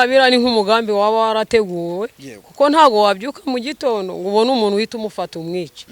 Biriya ni nk'umugambi waba warateguwe, kuko ntabwo wabyuka mu gitondo ngo ubone umuntu uhita umufata umwica.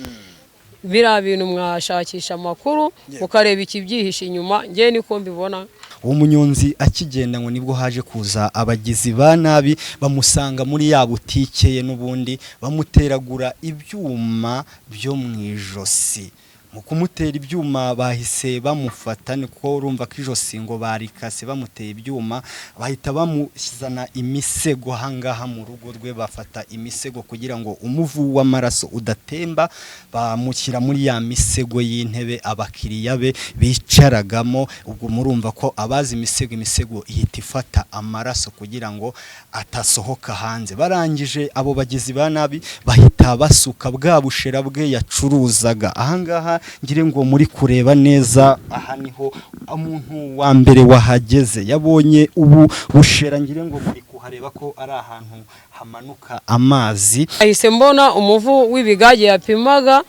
Biriya bintu mwashakisha amakuru, mukareba ikibyihishe inyuma. Njye niko mbibona. Uwo munyonzi akigenda, ngo nibwo haje kuza abagizi ba nabi, bamusanga muri ya butike ye n'ubundi, bamuteragura ibyuma byo mu ijosi. Mu kumutera ibyuma bahise bamufata, niko urumva ko ijosi ngo barikase bamuteye ibyuma, bahita bamuzana imisego ahangaha mu rugo rwe, bafata imisego kugira ngo umuvu w'amaraso udatemba, bamushyira muri ya misego y'intebe abakiriya be bicaragamo. Ubwo murumva ko abazi imisego, imisego ihita ifata amaraso kugira ngo atasohoka hanze. Barangije abo bagizi ba nabi bahita basuka bwa bushera bwe yacuruzaga ahangaha. Ngire ngo muri kureba neza, aha niho umuntu wa mbere wahageze yabonye ubu bushera. Ngire ngo muri kuhareba ko ari ahantu hamanuka amazi. Ahise mbona umuvu w'ibigage yapimaga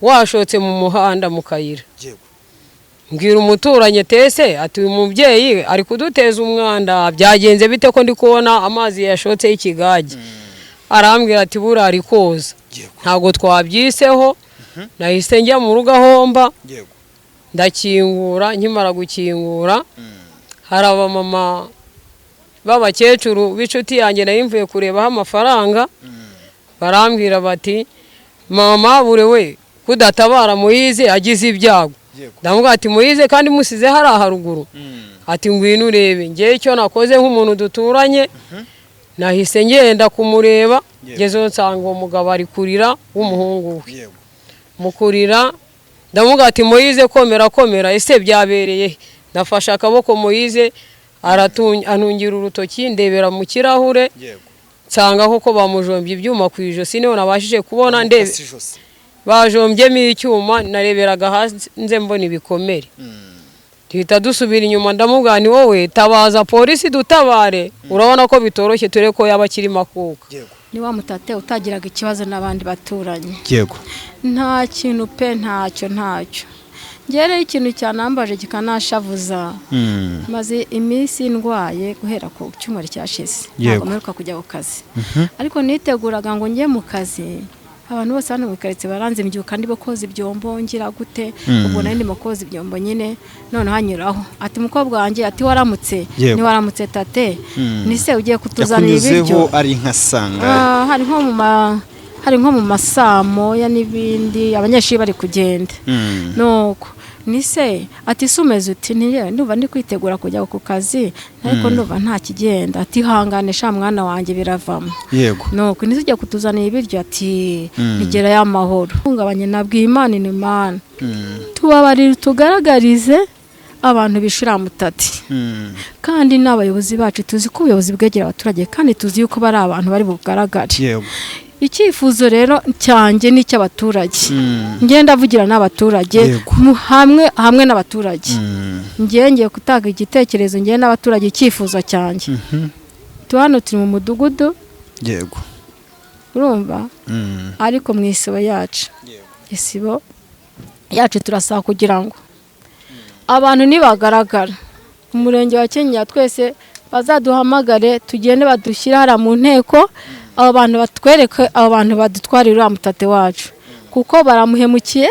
washotse mu muhanda mu kayira. Mbwira umuturanyi tese ati: "Uyu mubyeyi ari kuduteza umwanda, byagenze bite ko ndi kubona amazi yashotse y'ikigage?" Arambwira ati: "Buriya ari koza." Ntabwo twabyiseho. Nahise njya mu rugo ahomba, ndakingura. Nkimara gukingura, hari abamama b'abakecuru b'inshuti yanjye nari mvuye kurebaho amafaranga, barambwira bati: "Mama bure we, kudatabara Muyize agize ibyago?" Ndamubwira ati: "Muyize kandi musize hariya haruguru?" Ati: "Ngwino urebe." Ngewe icyo nakoze nk'umuntu duturanye, nahise ngenda kumureba. Ngezeho nsanga uwo mugabo ari kurira w'umuhungu we. Mu kurira ndamubwira ati: "Muyize, komera, komera, ese byabereye he?" Nafashe akaboko Muyize, antungira urutoki, ndebera mu kirahure, nsanga koko bamujombye ibyuma ku ijosi. Niho nabashije kubona ndebe Bamukase ijosi. Bajombyemo icyuma. Nareberaga hanze mbona ibikomere. Duhita dusubira inyuma. Ndamubwira: "Ni wowe tabaza polisi dutabare, urabona ko bitoroshye, turebe ko yaba akirimo akuka." Ni wa mutate utagiraga ikibazo n'abandi baturanyi. Nta kintu pe, ntacyo, ntacyo. Njyewe rero ikintu cyanambaje kikanashavuza, maze iminsi ndwaye guhera ku cyumweru cyashize. Ntabwo mperuka kujya ku kazi, ariko niteguraga ngo njye mu kazi. Abantu bose hano mu karitsiye baranze. Mbyuka ndimo koza ibyombo, ngira gute. Ubwo nari ndimo koza ibyombo nyine, noneho hanyuraho ati: "Mukobwa wanjye," ati: "Waramutse?" "Ntiwaramutse tate." "Ni se ugiye kutuzanira ibiryo?" Yakunyuzeho ari nka sanga? Ah, hari nko mu ma saa moya n'ibindi, abanyeshuri bari kugenda. Nuko ni se ati: "Se umeze uti?" "Ntiye, ndumva ndi kwitegura kujya ku kazi, ariko ndumva nta kigenda." Ati: "Hangane sha mwana wanjye, biravamo." Nuko ni se ugiye kutuzanira ibiryo? Ati: "Nigera y'amahoro." Hungabanye, nabwiye Imana, ni Imana, tubabarire, tugaragarize abantu bishura mutati. Kandi n'abayobozi bacu, tuzi ko ubuyobozi bwegera abaturage, kandi tuzi yuko bari abantu bari bugaragare. Icyifuzo rero cyanjye ni icy'abaturage. Ngenda avugira n'abaturage, hamwe hamwe n'abaturage. Ngiye ngiye gutanga igitekerezo ngiye n'abaturage. Icyifuzo cyanjye, tu hano turi mu mudugudu, urumva, ariko mu isibo yacu, isibo yacu turasaba kugira ngo abantu nibagaragara, umurenge wa Kinyinya twese bazaduhamagare, tugende badushyire hariya mu nteko, abo bantu batwereke, abo bantu badutwarire uriya mutate wacu, kuko baramuhemukiye.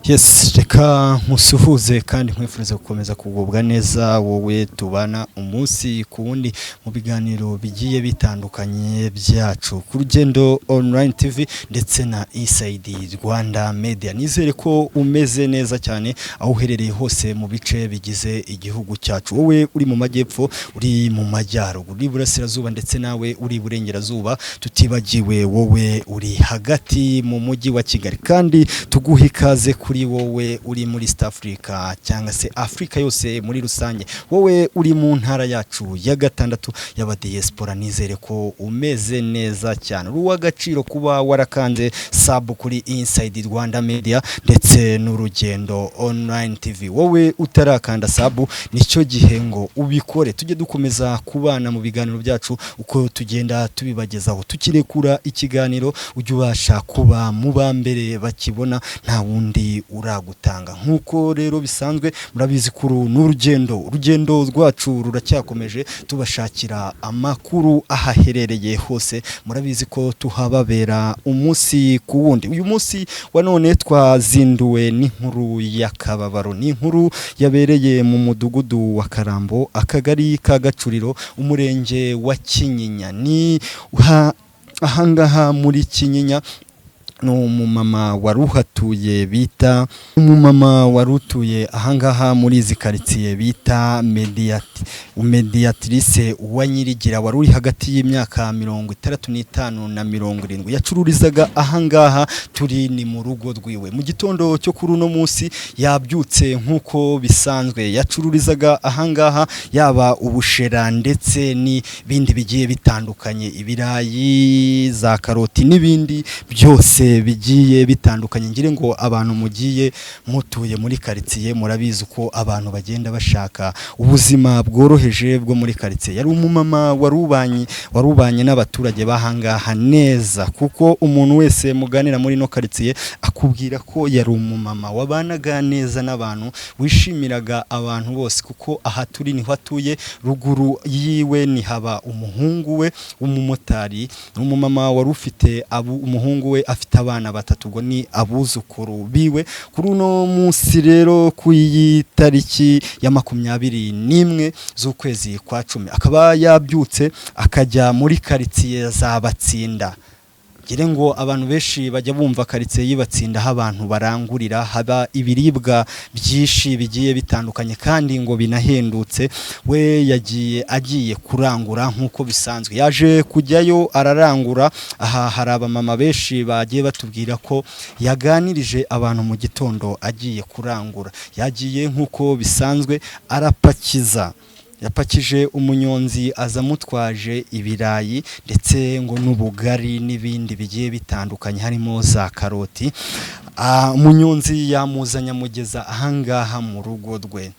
Yes, reka nkusuhuze kandi nkwifuriza gukomeza kugubwa neza, wowe tubana umunsi ku wundi mu biganiro bigiye bitandukanye byacu ku Rugendo Online TV ndetse na Inside Rwanda Media. Nizere ko umeze neza cyane aho uherereye hose mu bice bigize igihugu cyacu, wowe uri mu majyepfo, uri mu majyaruguru, uri iburasirazuba, ndetse nawe uri iburengerazuba, tutibagiwe wowe uri hagati mu mujyi wa Kigali. Kandi tuguha ikaze kuri wowe uri muri East Africa cyangwa se Afrika yose muri rusange, wowe uri mu ntara yacu ya gatandatu y'aba diaspora. Nizere ko umeze neza cyane, uri uw'agaciro kuba warakanze sub kuri Inside Rwanda Media ndetse n'Urugendo Online TV. Wowe utarakanda sub, nicyo gihe ngo ubikore, tujye dukomeza kubana mu biganiro byacu uko tugenda tubibagezaho. Tukirekura ikiganiro, ujye ubasha kuba mu ba mbere bakibona, nta wundi. wundi uragutanga. Nk'uko rero bisanzwe murabizi kuri n'urugendo rwacu ruracyakomeje, tubashakira amakuru ahaherereye hose. Murabizi ko tuhababera umunsi ku wundi. Uyu munsi wa none twazinduwe n'inkuru y'akababaro, ni inkuru yabereye mu mudugudu wa Karambo, akagari ka Gacuriro, umurenge wa Kinyinya. Ni ahangaha muri Kinyinya, ni umumama wari uhatuye bita, umumama wari utuye ahangaha muri izi karitsiye bita Mediatrice Uwanyirigira, wari uri hagati y'imyaka 65 na 70. Yacururizaga ahangaha turi, ni mu rugo rwiwe. Mu gitondo cyo kuri uno munsi yabyutse nk'uko bisanzwe, yacururizaga ahangaha yaba ubushera ndetse n'ibindi bigiye bitandukanye, ibirayi, za karoti n'ibindi byose bigiye bitandukanye. Ngire ngo abantu mugiye mutuye muri karitsiye murabizi uko abantu bagenda bashaka ubuzima bworoheje bwo muri karitsiye. Yari umumama warubanye n'abaturage bahangaha neza, kuko umuntu wese muganira muri ino karitsiye akubwira ko yari umumama wabanaga neza n'abantu, wishimiraga abantu bose, kuko aha turi niho atuye, ruguru yiwe ni haba umuhungu we w'umumotari. Umumama wari ufite umuhungu we afite abana batatu, ubwo ni abuzukuru biwe. Kuri uno munsi rero, ku iyi tariki ya 21 z'ukwezi kwa 10, akaba yabyutse akajya muri karitsiye za Batsinda. Ngire ngo abantu benshi bajya bumva karitsiye y'Ibatsinda, aho abantu barangurira, haba ibiribwa byinshi bigiye bitandukanye kandi ngo binahendutse. We yagiye agiye kurangura nk'uko bisanzwe, yaje kujyayo ararangura. Aha hari abamama benshi bagiye batubwira ko yaganirije abantu mu gitondo agiye kurangura. Yagiye nk'uko bisanzwe arapakiza, yapakije umunyonzi aza amutwaje ibirayi ndetse ngo n'ubugari n'ibindi bigiye bitandukanye harimo za karoti. Umunyonzi yamuzanye amugeza ahangaha mu rugo rwe.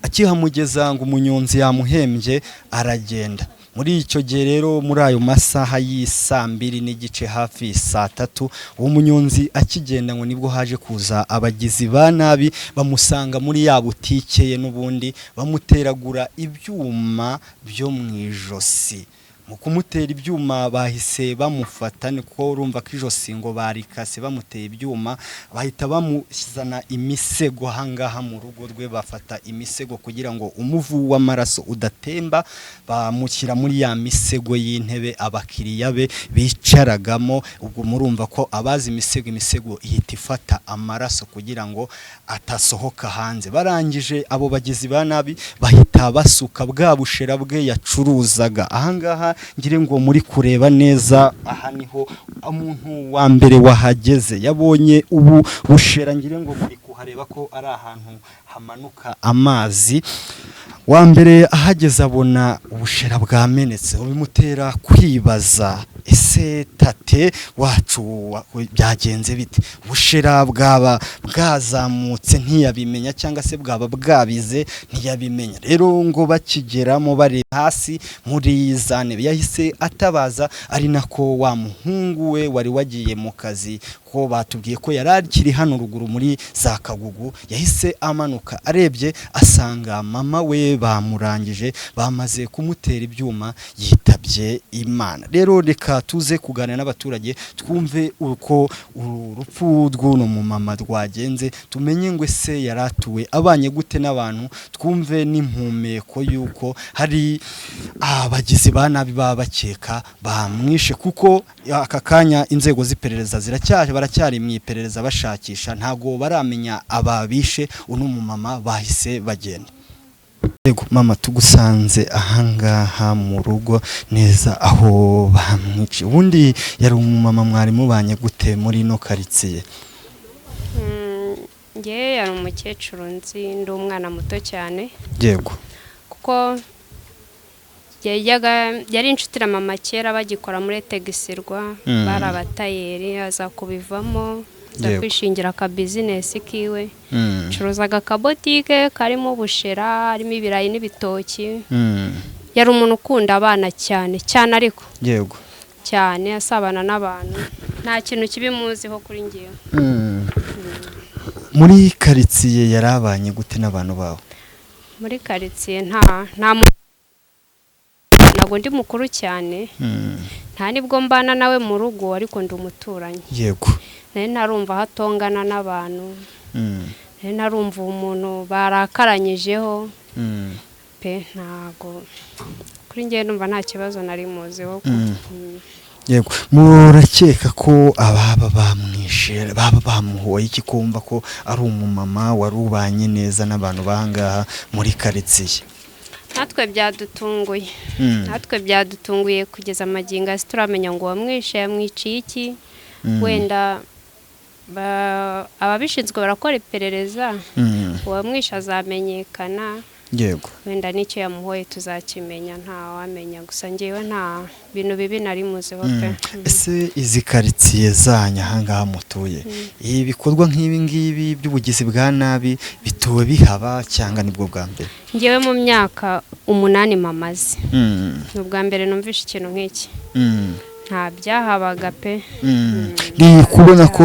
Akihamugeza ngo umunyonzi yamuhembye aragenda. Muri icyo gihe rero, muri ayo masaha y'isaa 2:30 hafi saa 3, uwo munyonzi akigenda ngo nibwo haje kuza abagizi ba nabi, bamusanga muri ya butike ye n'ubundi, bamuteragura ibyuma byo mu ijosi. Mu kumutera ibyuma bahise bamufata, niko urumva ko ijosi ngo barikase bamuteye ibyuma, bahita bamuzana imisego ahangaha mu rugo rwe, bafata imisego kugira ngo umuvu w'amaraso udatemba, bamushyira muri ya misego y'intebe abakiriya be bicaragamo. Ubwo murumva ko abazi imisego, imisego ihita ifata amaraso kugira ngo atasohoka hanze. Barangije abo bagizi ba nabi bahita basuka bwa bushera bwe yacuruzaga ahangaha. Ngire ngo muri kureba neza, aha niho umuntu wa mbere wahageze yabonye ubu bushera. Ngire ngo muri kuhareba ko ari ahantu hamanuka amazi. Wa mbere ahageze abona ubushera bwamenetse, bimutera kwibaza: ese tate wacu byagenze bite? Ubushera bwaba bwazamutse ntiyabimenya, cyangwa se bwaba bwabize ntiyabimenya. Rero ngo bakigeramo bari hasi muri za ntebe, yahise atabaza, ari nako wa muhungu we wari wagiye mu kazi, ko batubwiye ko yari akiri hano ruguru muri za Kagugu, yahise amanuka, arebye asanga mama we bamurangije, bamaze kumutera ibyuma, yitabye Imana. Rero reka tuze kuganira n'abaturage, twumve uko urupfu rw'uno mumama rwagenze, tumenye ngo ese yaratuwe abanye gute n'abantu, twumve n'impumeko y'uko hari abagizi ba nabi baba bakeka bamwishe, kuko aka kanya inzego z'iperereza ziracyari, baracyari mu iperereza bashakisha, ntago baramenya ababishe uno mumama, bahise bagenda. Yego mama, tugusanze ahangaha mu rugo neza aho bamwice. Ubundi yari umumama mwari mubanye gute muri ino karitsiye? Ngewe yari umukecuru nzi ndi umwana muto cyane. Kuko yajyaga, yari inshuti na mama kera bagikora muri tegisirwa. Bari abatayeri, aza kubivamo, aza kwishingira aka business kiwe. Acuruzaga akabotike karimo ubushera, harimo ibirayi n'ibitoki. Yari umuntu ukunda abana cyane cyane, ariko cyane asabana n'abantu, nta kintu kibi muziho kuri ngewe. Muri karitsiye yarabanye gute n'abantu bawe? Muri karitsiye nta ntabwo ndi mukuru cyane, nta nibwo mbana nawe mu rugo, ariko ndi umuturanyi. Yego. Nari ntarumva aho atongana n'abantu, nari ntarumva umuntu barakaranyijeho pe. Ntago kuri njye numva nta kibazo nari muziho. Yego. Murakeka ko ababa bamwishe baba bamuhoye iki, kumva ko ari umumama wari ubanye neza n'abantu bahangaha muri karitsiye? Natwe byadutunguye, natwe byadutunguye kugeza amagingo asi turamenya ngo uwamwishe yamwiciye iki. Wenda ababishinzwe barakora iperereza, uwamwishe azamenyekana. Yego. Wenda n'icyo yamuhoye tuzakimenya, ntawamenya. Gusa ngewe nta bintu bibi nari muziho pe. Ese izi karitsiye zanyu ahangaha mutuye, ibikorwa nk'ibi ngibi by'ubugizi bwa nabi bituwe bihaba cyangwa nibwo bwa mbere? Ngewe mu myaka 8 mamaze, ni ubwa mbere numvishe ikintu nk'iki. Nta byahabaga pe. Ni kubona ko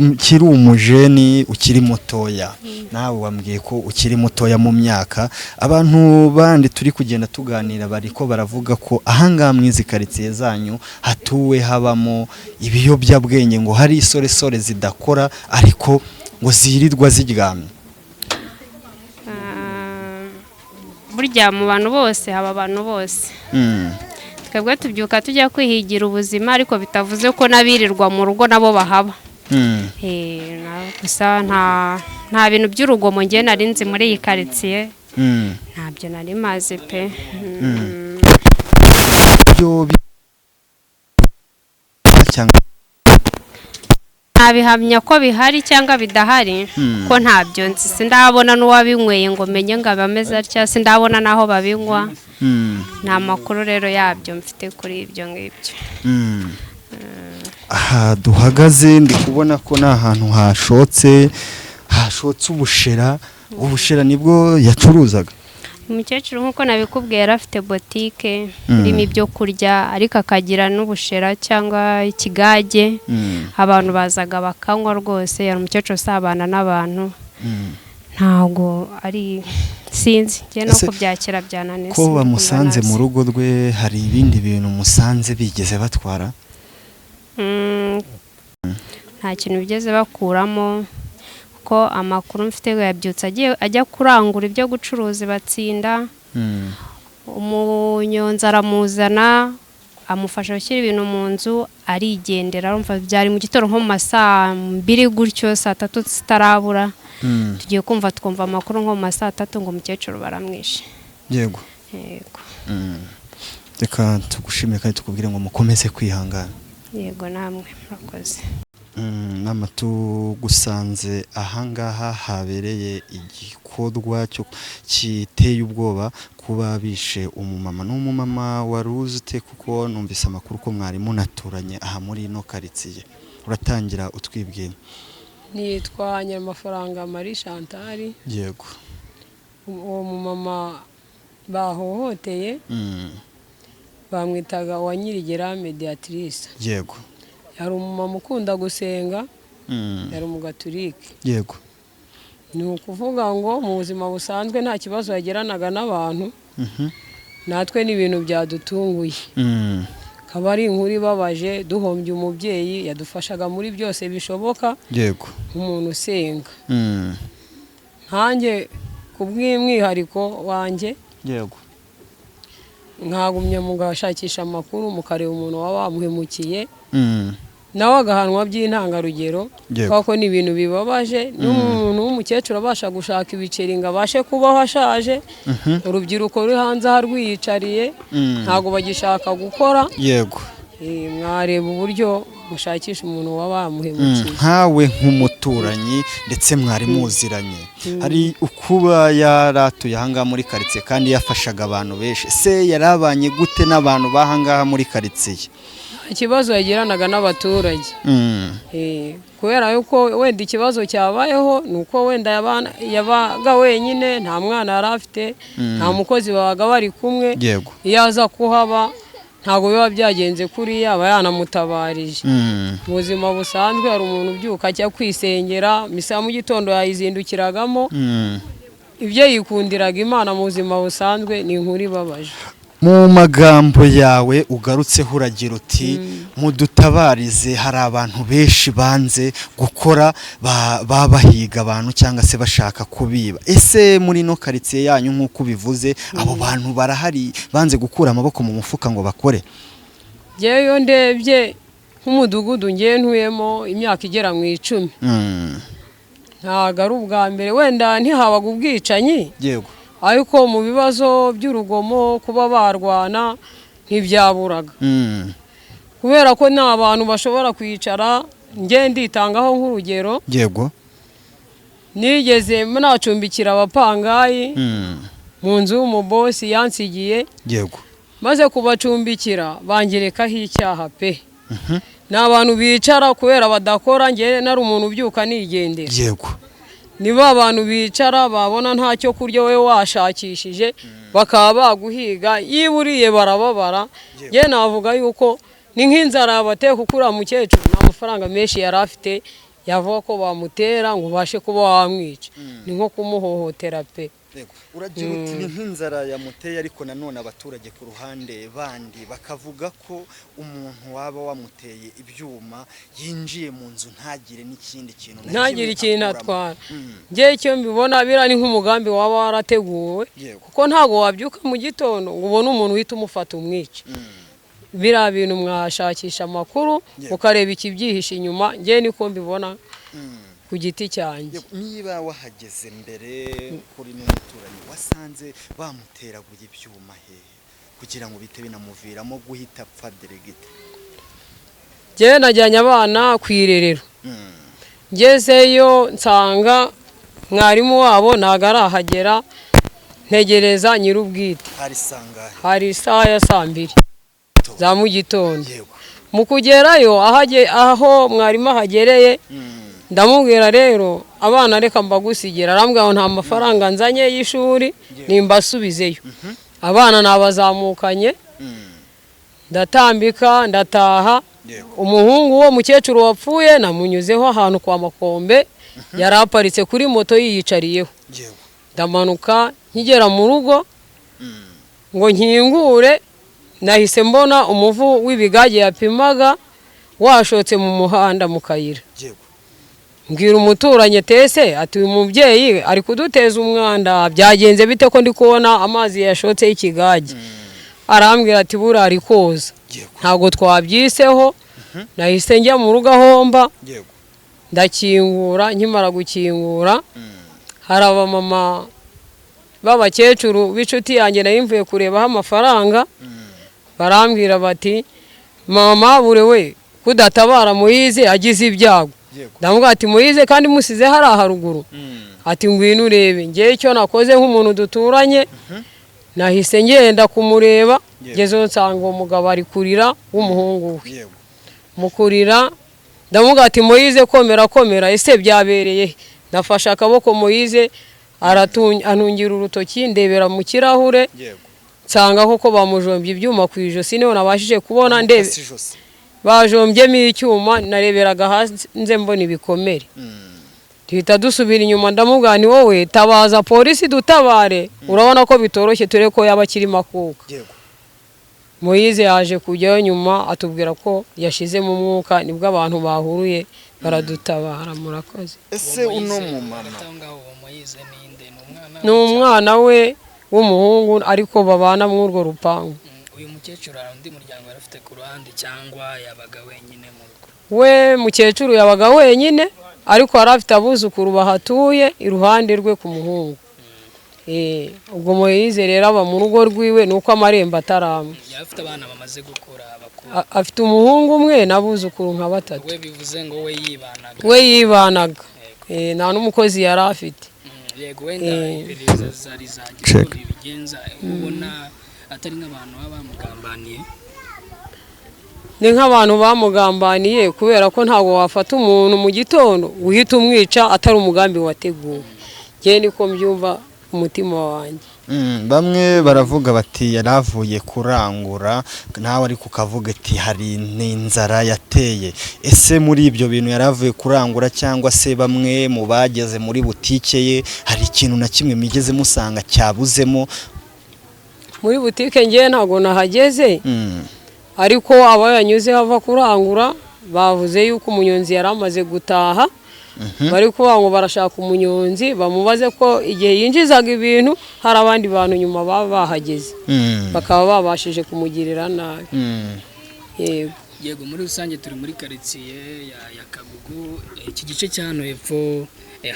ukiri umujeni, ukiri mutoya, nawe wambwiye ko ukiri mutoya mu myaka. Abantu bandi turi kugenda tuganira bariko baravuga ko ahangaha mu izi karitsiye zanyu hatuwe habamo ibiyobyabwenge, ngo hari isoresore zidakora ariko ngo zirirwa ziryamye. Burya mu bantu bose haba abantu bose. Twebwe tubyuka tujya kwihigira ubuzima, ariko bitavuze ko n'abirirwa mu rugo nabo bahaba. Gusa nta bintu by'urugomo ngewe nari nzi muri iyi karitsiye, ntabyo nari mazi pe. Ntabihamya ko bihari cyangwa bidahari, ko ntabyo nzi. Sindabona n'uwabinyweye ngo menye ngo abameze atya, sindabona n'aho babinywa. Nta makuru rero yabyo mfite kuri ibyo ngibyo. Aha duhagaze ndi kubona ko ni ahantu hashotse ubushera. Ubushera nibwo yacuruzaga umukecuru, nk'uko nabikubwiye. Yari afite botike irimo ibyo kurya, ariko akagira n'ubushera cyangwa ikigage, abantu bazaga bakanywa rwose. Yari umukecuru usabana n'abantu, ntabwo ari sinzi njye no kubyakira byananiye. Ko bamusanze mu rugo rwe, hari ibindi bintu musanze bigeze batwara? Nta kintu bigeze bakuramo, ko amakuru mfite yabyutse ajya kurangura ibyo gucuruza batsinda. Umunyonzi aramuzana, amufasha gushyira ibintu mu nzu, arigendera. Arumva byari mu gitondo nko mu ma 2:00 gutyo, 3:00 zitarabura. Tugiye kumva twumva amakuru nko mu ma 3:00 ngo umukecuru baramwishe. Yego. Yego. Reka tugushimire kandi tukubwire ngo mukomeze kwihangana. Yego, namwe murakoze. Nama tugusanze ahangaha habereye igikorwa kiteye ubwoba, kuba bishe umumama. N'umumama wari uzi, kuko numvise amakuru ko mwari munaturanye aha muri ino karitsiye. Uratangira utwibwira. Nitwa Nyiramafaranga Marie Chantal. Yego. Uwo mumama bahohoteye bamwitaga Uwanyirigera Mediatrice. Yego. Yari umumama ukunda gusenga, yari umugaturike. Yego. Ni ukuvuga ngo mu buzima busanzwe nta kibazo yagiranaga n'abantu. Natwe ni ibintu byadutunguye, akaba ari inkuru ibabaje. Duhombye umubyeyi yadufashaga muri byose bishoboka. Yego. Nk'umuntu usenga nkanjye ku bw'umwihariko wanjye. Yego. Nkagumya mugashakisha amakuru, mukareba umuntu waba wamuhemukiye, nawe agahanwa by'intangarugero, kuko ni ibintu bibabaje. N'umuntu w'umukecuru abasha gushaka ibiceri ngo abashe kubaho ashaje, urubyiruko ruri hanze aha rwiyicariye, ntabwo bagishaka gukora. Yego. Mwareba uburyo mushakisha umuntu waba wamuhemukiye. Nkawe nk'umuturanyi ndetse mwari muziranye, hari ukuba yaratuye ahangaha muri karitsiye kandi yafashaga abantu benshi, se yarabanye gute n'abantu bahangaha muri karitsiye? Ikibazo yagiranaga n'abaturage, kubera yuko wenda ikibazo cyabayeho ni uko wenda yabaga wenyine, nta mwana yari afite, nta mukozi babaga bari kumwe. Yego. Iyo aza kuhaba Ntabwo biba byagenze kuriya, aba yanamutabarije. Mu buzima busanzwe hari umuntu ubyuka ajya kwisengera, misa mu gitondo yayizindukiragamo, ibyo yikundiraga Imana mu buzima busanzwe. Ni inkuru ibabaje. Mu magambo yawe ugarutseho uragira uti mudutabarize, hari abantu benshi banze gukora, babahiga abantu cyangwa se bashaka kubiba. Ese muri ino karitsiye yanyu, nk'uko ubivuze, abo bantu barahari banze gukura amaboko mu mufuka ngo bakore? Ngewe iyo ndebye nk'umudugudu ngewe ntuyemo imyaka igera mu 10, ntabwo ari ubwa mbere, wenda ntihabaga ubwicanyi, ariko mu bibazo by'urugomo, kuba barwana ntibyaburaga, kubera ko nta bantu bashobora kwicara. Nge nditangaho nk'urugero, nigeze nacumbikira abapangayi mu nzu y'umubosi yansigiye. Maze kubacumbikira bangerekaho icyaha pe. Ni abantu bicara kubera badakora, nge nari umuntu ubyuka nigendera. Niba abantu bicara babona ntacyo kurya wowe washakishije, bakaba baguhiga, iyo uriye barababara. Nge navuga yuko ni nk'inzara yabateye, kuko uriya mukecuru nta mafaranga menshi yari afite yavuga ko bamutera ngo ubashe kuba wamwica. Ni nko kumuhohotera pe. Uragira uti ni nk'inzara yamuteye, ariko nanone abaturage ku ruhande bandi bakavuga ko umuntu waba wamuteye ibyuma yinjiye mu nzu ntagire n'ikindi kintu na ntagire kimwe ikintu akuramo. atwara. Ngewe icyo mbibona, biriya ni nk'umugambi waba warateguwe, kuko ntabwo wabyuka mu gitondo ngo ubone umuntu uhita umufata umwica. Biriya bintu mwashakisha amakuru, ukareba ikibyihishe inyuma. Ngewe niko mbibona ku giti cyanjye. Niba wahageze mbere kuri n'umuturanyi, wasanze bamuteraguye ibyuma hehe kugira ngo bite binamuviramo guhita apfa, deregite? Ngewe najyanye abana ku irerero, ngezeyo nsanga mwarimu wabo ntabwo arahagera, ntegereza nyir'ubwite. Hari sangahe? Hari isaha ya saa 2 za mu gitondo. Mu kugerayo, aho mwarimu ahagereye, ndamubwira rero abana reka mbagusigira. Arambwira ngo nta mafaranga nzanye y'ishuri, nimbasubizeyo. Abana nabazamukanye, ndatambika ndataha. Umuhungu wo mukecuru wapfuye namunyuzeho ahantu kwa Makombe, yari aparitse kuri moto yiyicariyeho. Ndamanuka nkigera mu rugo ngo nkingure, nahise mbona umuvu w'ibigage yapimaga washotse mu muhanda mu kayira. Mbwira umuturanyi tese ati uyu mubyeyi ari kuduteza umwanda, byagenze bite ko ndi kubona amazi yashotse y'ikigage? Arambwira ati buriya ari koza. Ntabwo twabyiseho. Nahise njya mu rugo ahomba, ndakingura. Nkimara gukingura, hari abamama b'abakecuru b'inshuti yanjye nari mvuye kurebaho amafaranga, barambwira bati mama bure we kudatabara Muyize agize ibyago. Ndamubwira ati Muyize kandi musize hariya haruguru? Ati ngwino urebe. Ngewe icyo nakoze nk'umuntu duturanye, nahise ngenda kumureba, ngezeyo nsanga uwo mugabo ari kurira w'umuhungu we. Mu kurira ndamubwira ati Muyize komera komera, ese byabereye he? Nafashe akaboko Muyize antungira urutoki, ndebera mu kirahure, nsanga koko bamujombye ibyuma ku ijosi. Niho nabashije kubona ndebe Bamukase ijosi. Bajombyemo icyuma, nareberaga hanze mbona ibikomere. Duhita dusubira inyuma, ndamubwira ni wowe tabaza polisi dutabare, urabona ko bitoroshye, turebe ko yaba akirimo akuka. Moyize yaje kujyayo nyuma atubwira ko yashizemo umwuka, nibwo abantu bahuruye baradutabara. Murakoze. Ese uno mumama Hagati aho ngaho, uwo Moyize ni nde? Ni umwana? Ni umwana we w'umuhungu, ariko babana muri urwo rupangu. Uyu mukecuru hari undi muryango yari afite ku ruhande cyangwa yabaga wenyine mu rugo? We mukecuru yabaga wenyine, ariko yari afite abuzukuru bahatuye iruhande rwe ku muhungu. Ubwo Moyize rero aba mu rugo rwiwe, ni uko amarembo atarama. Yari afite abana bamaze gukura bakuru? Afite umuhungu umwe n'abuzukuru nka batatu. We bivuze ngo we yibanaga? We yibanaga. Nta n'umukozi yari afite. Yego, wenda iperereza zari zagira uko ribigenza, ubona atari nk'abantu baba bamugambaniye? Ni nk'abantu bamugambaniye, kubera ko ntabwo wafata umuntu mu gitondo uhita umwica atari umugambi wateguwe. Njyewe niko mbyumva umutima wanjye. Bamwe baravuga bati yaravuye kurangura, nawe ariko ukavuga ati hari n'inzara yateye. Ese muri ibyo bintu yaravuye kurangura cyangwa se bamwe mu bageze muri butike ye, hari ikintu na kimwe migeze musanga cyabuzemo? Muri butike ngewe ntabwo nahageze, ariko abo yanyuze ava kurangura bavuze yuko umunyonzi yari amaze gutaha. Bari kuvuga ngo barashaka umunyonzi bamubaze ko igihe yinjizaga ibintu hari abandi bantu nyuma baba bahageze, bakaba babashije kumugirira nabi. Yego. Yego, muri rusange turi muri karitsiye ya Kagugu. Iki gice cya hano hepfo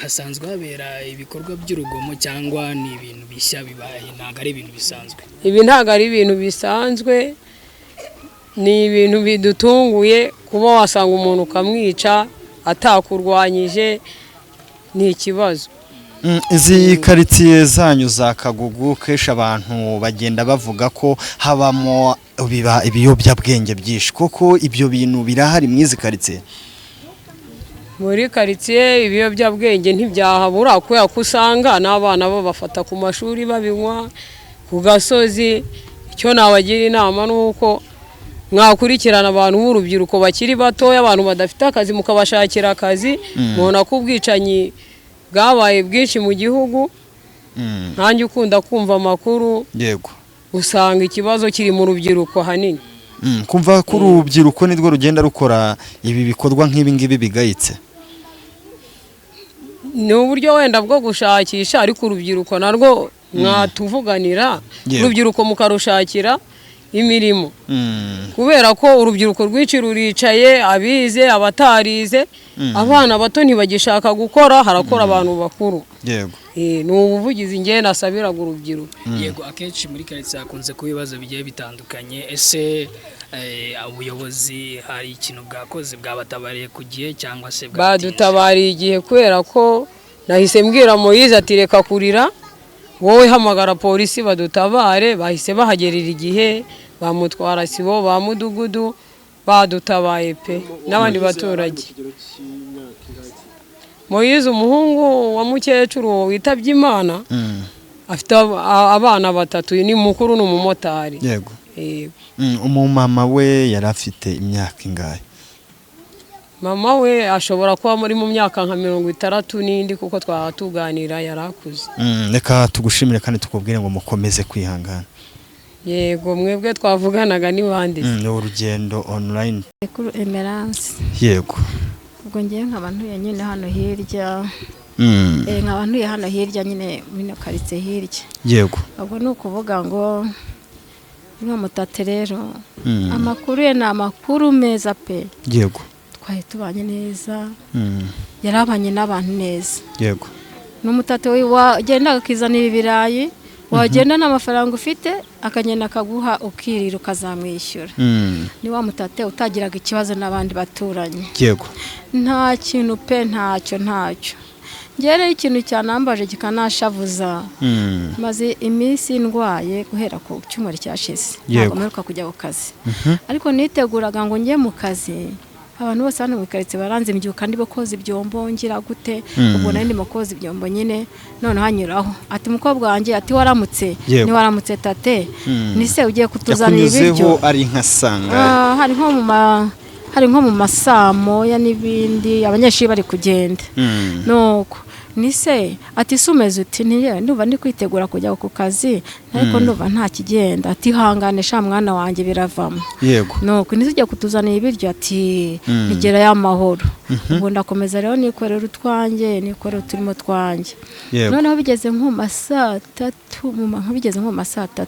hasanzwe habera ibikorwa by'urugomo cyangwa ni ibintu bishya bibaye? Ntabwo ari ibintu bisanzwe. Ibi ntabwo ari ibintu bisanzwe, ni ibintu bidutunguye. Kuba wasanga umuntu ukamwica atakurwanyije ni ikibazo. Izi karitsiye zanyu za Kagugu, kenshi abantu bagenda bavuga ko habamo ibiyobyabwenge byinshi. Koko ibyo bintu birahari mu izi karitsiye? Muri karitsiye ibiyobyabwenge ntibyahabura, kubera ko usanga n'abana babafata ku mashuri babinywa ku gasozi. Icyo nabagira inama ni uko mwakurikirana abantu b'urubyiruko bakiri batoya, abantu badafite akazi, mukabashakira akazi. Mubona ko ubwicanyi bwabaye bwinshi mu gihugu. Nkanjye ukunda kumva amakuru, yego, usanga ikibazo kiri mu rubyiruko ahanini. Kumva ko urubyiruko nirwo rugenda rukora ibi bikorwa nk'ibi ngibi bigayitse. Ni uburyo wenda bwo gushakisha, ariko urubyiruko narwo mwatuvuganira, urubyiruko mukarushakira imirimo, kubera ko urubyiruko rwinshi ruricaye, abize, abatarize, abana bato ntibagishaka gukora, harakora abantu bakuru. Yego. Ni ubuvugizi ngewe nasabiraga urubyiruko. Yego, akenshi muri karitsiye hakunze kuba ibibazo bigiye bitandukanye. Ese ubuyobozi hari ikintu bwakoze, bwabatabariye ku gihe cyangwa se badutabariye igihe? Kubera ko nahise mbwira Moyize ati reka kurira, wowe hamagara polisi badutabare. Bahise bahagerera igihe, bamutwara sibo ba mudugudu badutabaye pe, n'abandi baturage. Moyize umuhungu wa mukecuru witabye Imana, afite abana batatu, ni mukuru, ni umumotari. Yego. Umumama we yari afite imyaka ingahe? Mama we ashobora kuba muri mu myaka nka 60 n'indi, kuko twatuganira yarakuze. Reka tugushimire kandi tukubwire ngo mukomeze kwihangana. Yego, mwebwe twavuganaga ni bande? Ni Urugendo Online. Kuri Emerance. Yego. Ubwo ngiye nkaba ntuye nyine hano hirya. Nkaba ntuye hano hirya nyine muri karitsiye hirya. Yego. Ubwo ni ukuvuga ngo niba mutate rero amakuru ye ni amakuru meza pe. Yego. Twari tubanye neza, yarabanye n'abantu neza. Yego. N'umutate wagenda akizanira ibirayi, wagenda n'amafaranga ufite akagenda akaguha ukirira ukazamwishyura. Ni wa mutate utagiraga ikibazo n'abandi baturanyi. Yego. Nta kintu pe, ntacyo ntacyo. Njye rero ikintu cyanambaje kikanashavuza, maze iminsi ndwaye guhera ku cyumweru cyashize, ntabwo mperuka kujya ku kazi. Ariko niteguraga ngo njye mu kazi, abantu bose hano mu karitsiye baranze, mbyuka ndimo koza ibyombo ngira gute, ubwo nari ndimo koza ibyombo nyine, none hanyuraho ati mukobwa wanjye, ati waramutse? Ni waramutse tate, ni se ugiye kutuzanira ibiryo? Ari nka sanga hari nko mu masaa moya n'ibindi, abanyeshuri bari kugenda. Nuko ni se ati sumeze uti ntiye, ndumva ndi kwitegura kujya ku kazi, ariko ndumva nta kigenda. Ati hangane sha mwana wanjye, biravamo. Yego. Nuko ni tujya kutuzanira ibiryo, ati nigera y'amahoro. Ubwo ndakomeza rero nikorera utwanjye, nikorera uturimo twanjye. Noneho bigeze nko mu saa 3, bigeze nko mu saa 3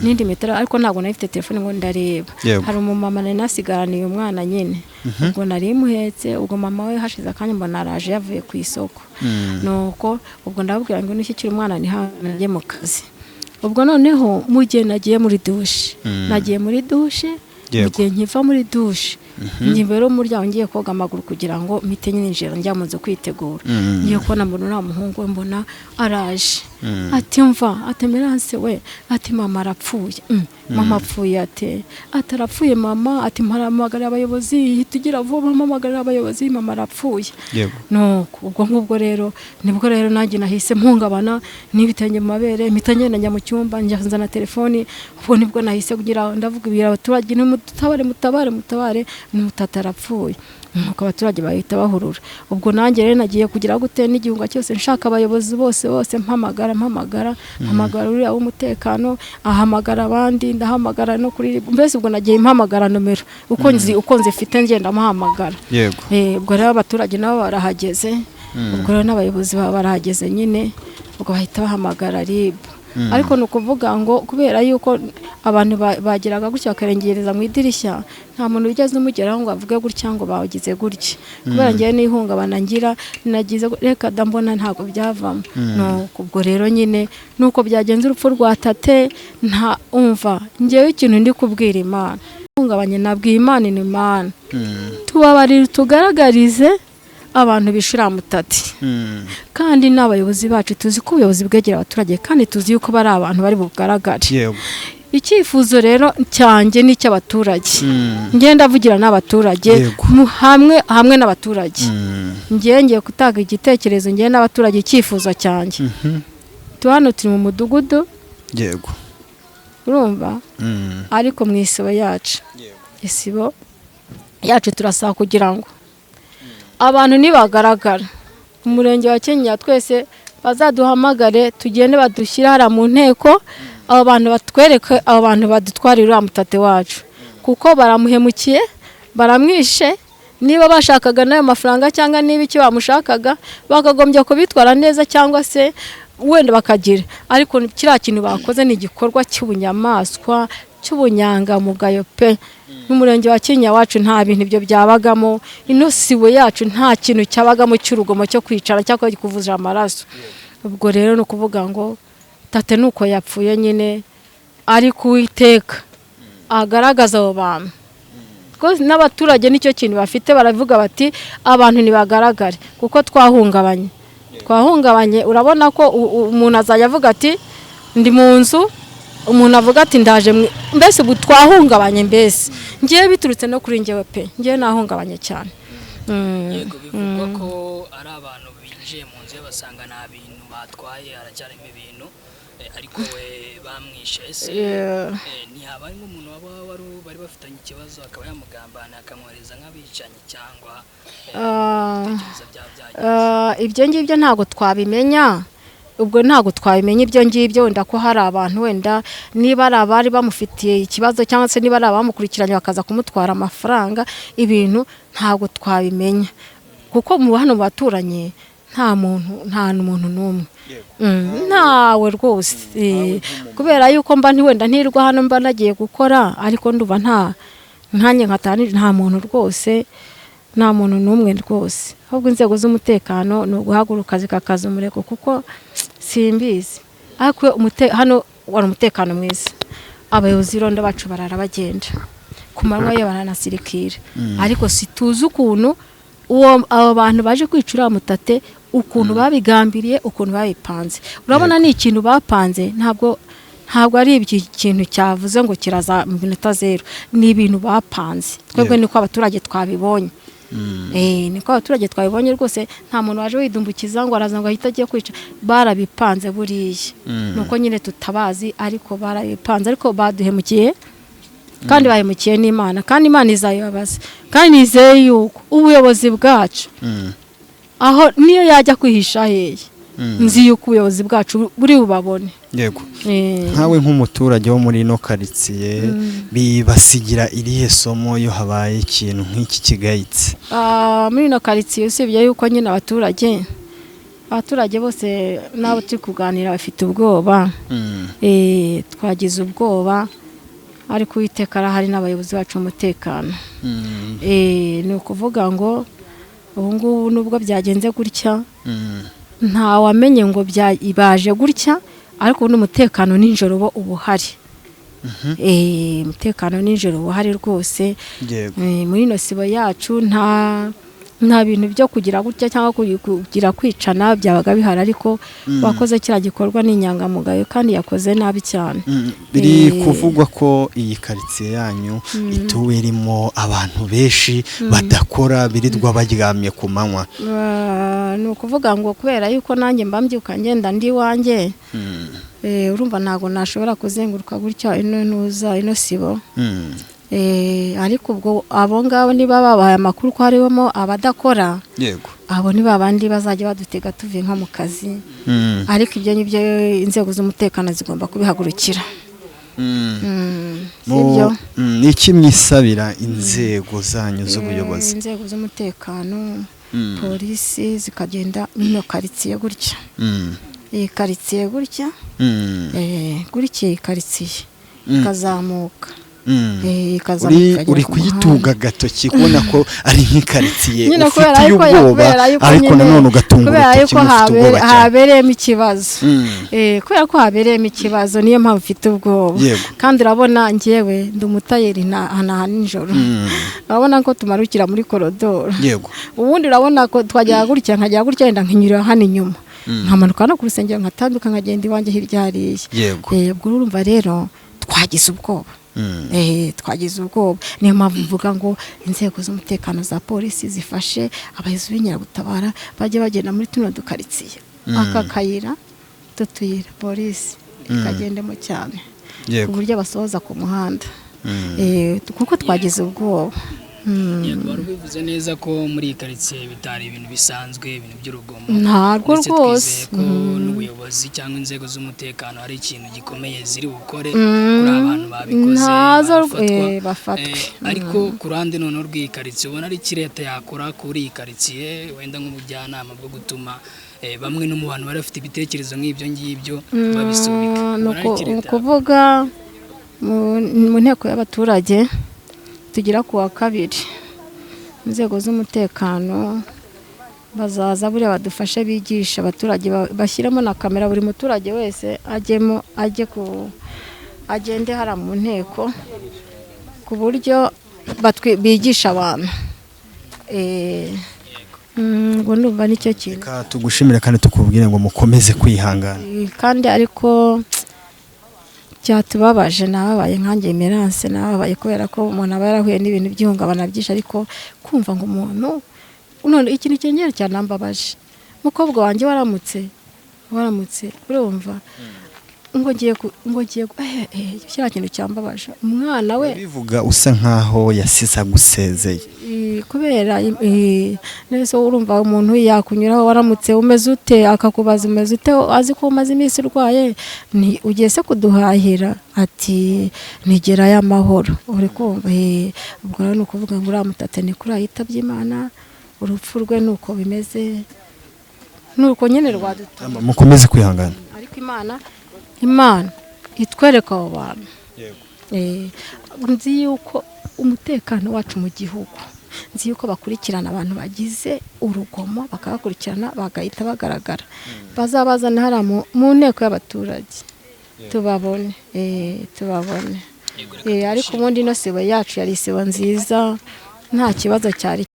n'indi metero, ariko ntabwo nari mfite telefone ngo ndareba. Hari umumama nari nasigaraniye umwana nyine, ubwo nari muhetse, ubwo mama we hashize akanya mbona araje yavuye ku isoko. Nuko ubwo ndababwira ngo nishyikire umwana ntihange mu kazi. Ubwo noneho mu gihe nagiye muri dushe, nagiye muri dushe, mu gihe nkiva muri dushe Njye imbere y'umuryango ngiye koga amaguru kugira ngo mpite ninjira njya mu nzu kwitegura. Ngiye kubona mbona uriya muhungu we, mbona araje, ati mva, ati Emerance we, ati mama arapfuye. Mama apfuye ate? Ati arapfuye mama, ati mpamagara abayobozi, hita ugira vuba mpamagarira abayobozi, mama arapfuye. Nuko ubwo ngubwo rero nibwo rero nanjye nahise mpungabana n'ibitenge mu mabere, mpita ngenda njya mu cyumba, njya nzana telefoni. Ubwo nibwo nahise kugira ndavuga ibira abaturage, nimutabare, mutabare, mutabare, n'umutata arapfuye. Nuko abaturage bahita bahurura. Ubwo nanjye rero nagiye kugira gute n'igihunga cyose nshaka abayobozi bose bose, mpamagara mpamagara mpamagara uriya w'umutekano, ahamagara abandi, ndahamagara no kuri, mbese ubwo nagiye mpamagara nomero uko nzi uko nzifite, ngenda mpamagara. Ubwo rero abaturage nabo barahageze, ubwo rero n'abayobozi baba barahageze nyine, ubwo bahita bahamagara RIB. Ariko ni ukuvuga ngo kubera yuko abantu bageraga gutya bakarengereza mu idirishya, nta muntu wigeze umugeraho ngo avuge gutya ngo bagize gutya, kubera ngewe n'ihungabana ngira nagize reka da mbona ntabwo byavamo. Nuko ubwo rero nyine nuko byagenze urupfu rwa tate. Nta umva ngewe ikintu ndi kubwira Imana, ihungabanye nabwiye Imana, ni Imana tubabarire, tugaragarize abantu bishira mutati. Kandi n'abayobozi bacu tuzi ko ubuyobozi bwegera abaturage, kandi tuzi yuko bari abantu bari bugaragare. Icyifuzo rero cyanjye ni icy'abaturage, ngenda ndavugira n'abaturage hamwe hamwe n'abaturage, ngiye ngiye gutanga igitekerezo ngiye n'abaturage, icyifuzo cyanjye. Hano turi mu mudugudu. Urumva, ariko mu isibo yacu, isibo yacu turasaba kugira ngo abantu nibagaragara umurenge wa Kinyinya twese bazaduhamagare, tugende badushyire hariya mu nteko, abo bantu batwereke, abo bantu badutwarire uriya mutate wacu, kuko baramuhemukiye, baramwishe. Niba bashakaga n'ayo mafaranga cyangwa niba icyo bamushakaga, bakagombye kubitwara neza cyangwa se wenda bakagira, ariko kiriya kintu bakoze ni igikorwa cy'ubunyamaswa, cy'ubunyangamugayo pe. N'umurenge wa Kinyinya wacu nta bintu ibyo byabagamo, ino sibo yacu nta kintu cyabagamo cy'urugomo cyo kwicara cyangwa kuvuza amaraso. Ubwo rero ni ukuvuga ngo tate nuko yapfuye nyine, ariko Uwiteka agaragaza abo bantu. N'abaturage nicyo kintu bafite, baravuga bati abantu ntibagaragare kuko twahungabanye, twahungabanye. Urabona ko umuntu azajya avuga ati ndi mu nzu, umuntu avuga ati ndaje, mbese ubu twahungabanye, mbese ngewe biturutse no kuri ngewe pe, ngewe nahungabanye cyane. Yego, bivugwa ko ari abantu binjiye mu nzu basanga nta bintu batwaye, haracyarimo ibintu, ariko we bamwishe. Ese ntihaba harimo umuntu waba bari bafitanye ikibazo akaba yamugambana akamwohereza nk'abicanyi, cyangwa ibyo ngibyo ntabwo twabimenya. Ubwo ntabwo twabimenya ibyo ngibyo, wenda ko hari abantu, wenda niba ari abari bamufitiye ikibazo cyangwa se niba ari abamukurikiranye bakaza kumutwara amafaranga, ibintu ntabwo twabimenya, kuko mu hano baturanyi nta muntu, nta muntu n'umwe, ntawe rwose, kubera yuko mba wenda ntirwa hano, mba nagiye gukora, ariko nduba nta nkanjye nkatani, nta muntu rwose, nta muntu n'umwe rwose. Ahubwo inzego z'umutekano ni uguhaguruka zikakaza umurego, kuko simbizi, ariko hano wari umutekano mwiza, abayobozi b'irondo bacu barara bagenda ku manywa yo baranasirikira, ariko situzi ukuntu abo bantu baje kwica uriya mutate, ukuntu babigambiriye, ukuntu babipanze. Urabona ni ikintu bapanze, ntabwo ari ikintu cyavuze ngo kiraza mu minota zero, ni ibintu bapanze. Twebwe niko abaturage twabibonye, niko abaturage twabibonye rwose, nta muntu waje widumbukiza ngo araza ngo ahite agiye kwica, barabipanze buriya. Nuko nyine tutabazi, ariko barabipanze, ariko baduhemukiye kandi bahemukiye n'Imana, kandi Imana izayibabaza. Kandi nizeye yuko ubuyobozi bwacu aho niyo yajya kwihisha hehe, nzi yuko ubuyobozi bwacu buri bubabone. Yego. Nkawe nk'umuturage wo muri ino karitsiye, bibasigira irihe somo iyo habaye ikintu nk'iki kigayitse? Muri ino karitsiye usibye yuko nyine abaturage bose n'abo turi kuganira bafite ubwoba. Twagize ubwoba, ariko Uwiteka arahari n'abayobozi bacu umutekano. Ni ukuvuga ngo ubu ngubu nubwo byagenze gutya, nta wamenye ngo baje gutya, ariko ubu n'umutekano nijoro bo uba uhari. Umutekano nijoro uba uhari rwose. Yego. Muri ino sibo yacu nta bintu byo kugira gutya cyangwa kugira kwicana byabaga bihari, ariko wakoze kiriya gikorwa ni inyangamugayo kandi yakoze nabi cyane. Biri kuvugwa ko iyi karitsiye yanyu ituwe irimo abantu benshi badakora, birirwa baryamye ku manywa. Ni ukuvuga ngo kubera yuko nanjye mba mbyuka ngenda ndi iwanjye, urumva ntabwo nashobora kuzenguruka gutya ino ntuza ino sibo. Ariko ubwo abo ngabo niba babahaye amakuru ko harimo abadakora, yego, abo ni babandi bazajya badutega tuvuye nko mu kazi. Ariko ibyo ngibyo inzego z'umutekano zigomba kubihagurukira. Sibyo? Ni iki mwisabira inzego zanyu z'ubuyobozi? Inzego z'umutekano, polisi zikagenda ino karitsiye gutya, iyi karitsiye gutya, gutya iyi karitsiye ikazamuka. Uri kuyitunga agatoki kubona ko ari nk'ikaritsiye ufitiye ubwoba, ariko nanone ugatunga urutoki ufite ubwoba cyane. Habereyemo ikibazo, kubera ko habereyemo ikibazo niyo mpamvu ufite ubwoba. Kandi urabona njyewe ndi umutayeri nta nijoro, urabona ko tumarukira muri korodoro. Ubundi urabona ko twajyaga gutya, nkajya gutya wenda nkinyurira hano inyuma, nkamanuka no ku rusengero, nkatambika nkagenda iwanjye hirya hariya. Ubwo urumva rero twagize ubwoba. Twagize ubwoba, niyo mpamvu mvuga ngo inzego z'umutekano za polisi zifashe abayobozi b'inkeragutabara bajye bagenda muri tuno dukaritsiye, aka kayira tutuyira polisi ikagendemo cyane ku buryo basohoza ku muhanda, kuko twagize ubwoba. Yego, wari ubivuze neza ko muri iyi karitsiye bitari ibintu bisanzwe, ibintu by'urugomo. Ntabwo rwose. Ko n'ubuyobozi cyangwa inzego z'umutekano hari ikintu gikomeye ziri bukore kuri abantu babikoze bafatwe. Ariko ku ruhande noneho rw'iyi karitsiye, ubona ari iki leta yakora kuri iyi karitsiye, wenda nk'ubujyanama bwo gutuma bamwe no mu bantu bari bafite ibitekerezo nk'ibyo ngibyo babisubika? Ni ukuvuga mu nteko y'abaturage tugira ku wa kabiri, inzego z'umutekano bazaza buriya badufashe, bigisha abaturage, bashyiremo na kamera, buri muturage wese ajyemo, ajye ku agende hara mu nteko ku buryo bigisha abantu. Ngo ndumva nicyo kintu. Reka tugushimire kandi tukubwire ngo mukomeze kwihangana. Kandi ariko cyatubabaje, nababaye nkanjye Emerance, nababaye kubera ko umuntu aba yarahuye n'ibintu by'ihungabana byinshi, ariko kumva ngo umuntu none ikintu cyongera cyanambabaje, umukobwa wanjye waramutse urumva ngo ngiye kiriya kintu cyambabaje, umwana we bivuga usa nkaho yasize agusezeye. Kubera nese urumva umuntu yakunyuraho waramutse umeze ute, akakubaza umeze ute, azi ko umaze iminsi urwaye, ni ugiye se kuduhahira, ati nigera y'amahoro, uri kumva. Ubwo rero ni ukuvuga ngo uriya mutate ni kuri yitabye Imana, urupfu rwe nuko bimeze, nuko nyine rwadutuye. Mukomeze kwihangana, ariko Imana itwereka abo bantu. Nzi yuko umutekano wacu mu gihugu, nzi yuko bakurikirana abantu bagize urugomo, bakabakurikirana bagahita bagaragara, bazabazana hariya mu nteko y'abaturage tubabone, tubabone. Ariko ubundi ino sibo yacu yari isibo nziza, nta kibazo cyari.